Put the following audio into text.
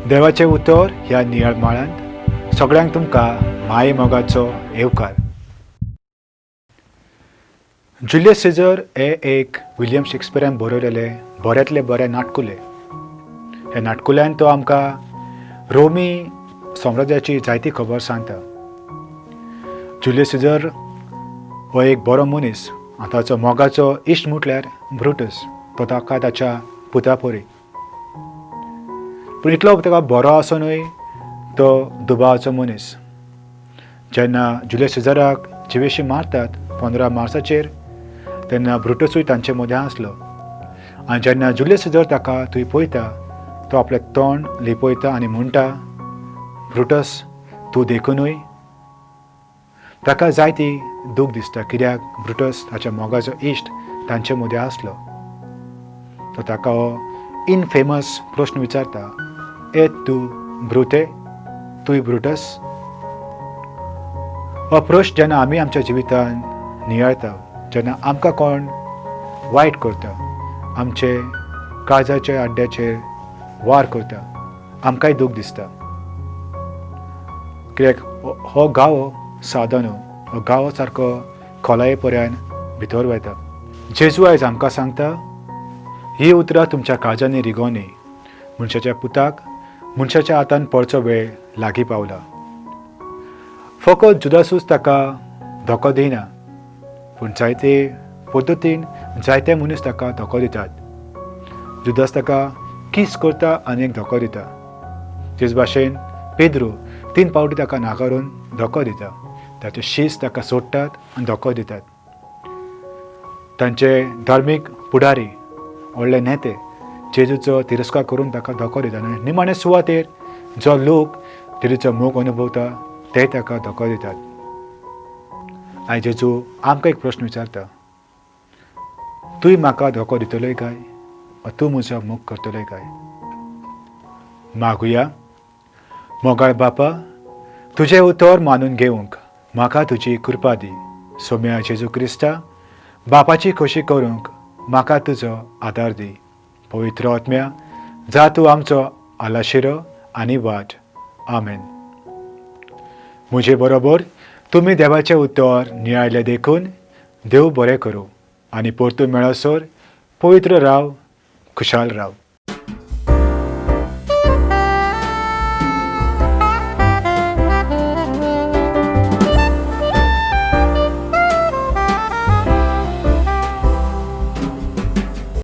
देवाचें उतर ह्या नियाळ माळांत सगळ्यांक तुमकां माये मोगाचो येवकार. जुलियस सिजर हे एक विलियम शेक्सपियरान बरयलेलें बऱ्यांतलें बरें नाटकुलें. ह्या नाटकुल्यान तो आमकां रोमी साम्राज्याची जायती खबर सांगता. जुलियस सिजर हो एक बरो मनीस आनी ताचो मोगाचो इश्ट म्हटल्यार ब्रुटस. तो ताका ताच्या पुता परी, पूण इतलो ताका बरो आसुनूय तो दुबावाचो मनीस. जेन्ना जुलियस सिजराक जिवेशी मारतात 15 मार्साचेर, तेन्ना ब्रुटसूय तांचे मदें आसलो आनी जेन्ना जुलियस सिजर ताका थंय पळयता, तो आपलें तोंड लिपयता आनी म्हणटा, "ब्रुटस, तूं देखुनूय?" ताका जायती दूख दिसता, कित्याक ब्रुटस ताच्या मोगाचो इश्ट तांचे मदें आसलो. तो ताका हो इनफेमस प्रश्न विचारता, "Et tu, Brute?" तूंय ब्रुटस? हो प्रश्न जेन्ना आमी आमच्या जिवितान नियाळता, जेन्ना आमकां कोण वायट करता, आमचे काळजाच्या आड्ड्याचेर वार करता, आमकांय दूख दिसता, कित्याक हो घावो सादो न्हू. हो घावो सारको खोलाये पर्यंत भितर वता. जेजू आयज आमकां सांगता, ही उतरां तुमच्या काळजांनी रिगोनी. मनशाच्या पुताक मनशाच्या हातान पडचो वेळ लागीं पावला. फकत जुदासूच ताका धोको दिना, पूण जायते पद्दतीन जायते मनीस ताका धोको दितात. जुदास ताका कीस करता आनी एक धोको दिता. तेच भाशेन पेद्रू तीन पावटी ताका नाकारून धोको दिता. ताचे शीस ताका सोडटात आनी धोको दितात. तांचे धार्मीक पुढारी, व्हडले नेते जेजूचो तिरस्कार करून ताका धोको दिता आनी निमाणे सुवातेर जो लोक जेजूचो मोग अनुभवता ते ताका धोको दितात. आयज जेजू आमकां एक प्रश्न विचारता, तूंय म्हाका धोको दितलोय काय वा तूं म्हजो मोग करतलोय काय? मागुया. मोगाळ बापा, तुजें उतर मानून घेवंक म्हाका तुजी कृपा दी. सोम्या जेजू क्रिस्ता, बापाची खोशी करूंक म्हाका तुजो आदार दी. पवित्र आत्म्या, जा तूं आमचो आलाशिरो आनी वाट. आमेन. म्हजे बरोबर तुमी देवाचें उतर नियाळलें देखून देव बरें करूं आनी परतून मेळसर पवित्र राव, खुशाल राव.